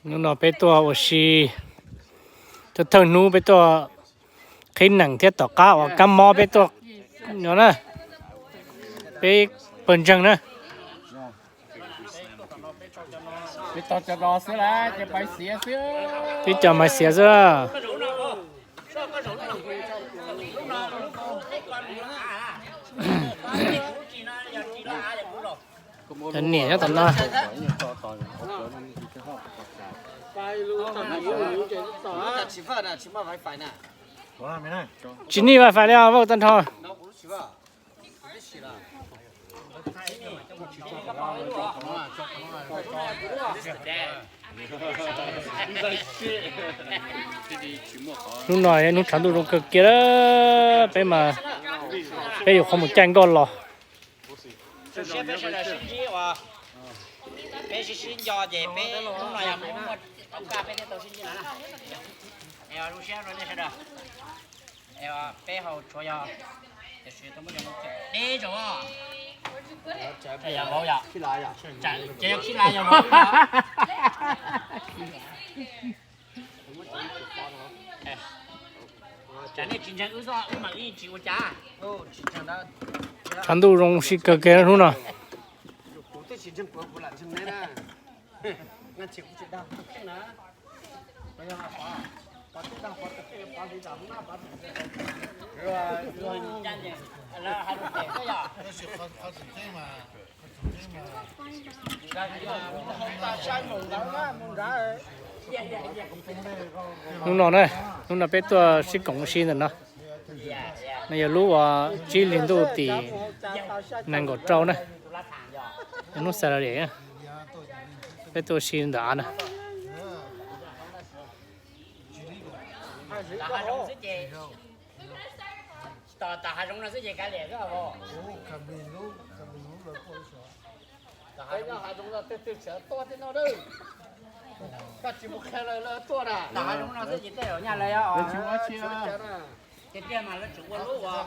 Hnub no peb tuaj ua si, thawj thawj hnub peb tuaj qhib nees thiab tom qab uas kab mob peb tuaj no na, peb pawg ntseeg na. Peb cov maiv xiav xwb. Cov niam nyob tom no. Tsis nej wifi li os, vaj tag nrho. Hnub no hnub tshav ntuj zoo kawg kiag, peb mas peb yuav qhov mus caij nkoj los. Peb sib sib nco ces peb hnub no yog muaj muaj tau kaj peb thiaj tau sib ntsib no na. Es zoo siab rau nej sawv daws. Es peb hau tshuav yog tiam sis tau muab cov deb zoo. Yog vauv yom? Ces yog khib laj yog vauv. Tsam nej tsis ntseeg wb xwb wb mam li tsis ua cas. Tshav ntuj zoo sib kawg kiag hnub no. Hnub no na, hnub no peb tuaj sib koom ua si ntawm no. No yog lub uas tsib hlis ntuj tim nees nkaum rau na, yog hnub Saturday, peb tuaj ua si ntawm av na. Tom hav zoov no xwb ces kav liam xwb. Tom hav zoov no xwb ces tej zaum nyaj lawv os. Tiag tiag mas lawv tseem ua lub uas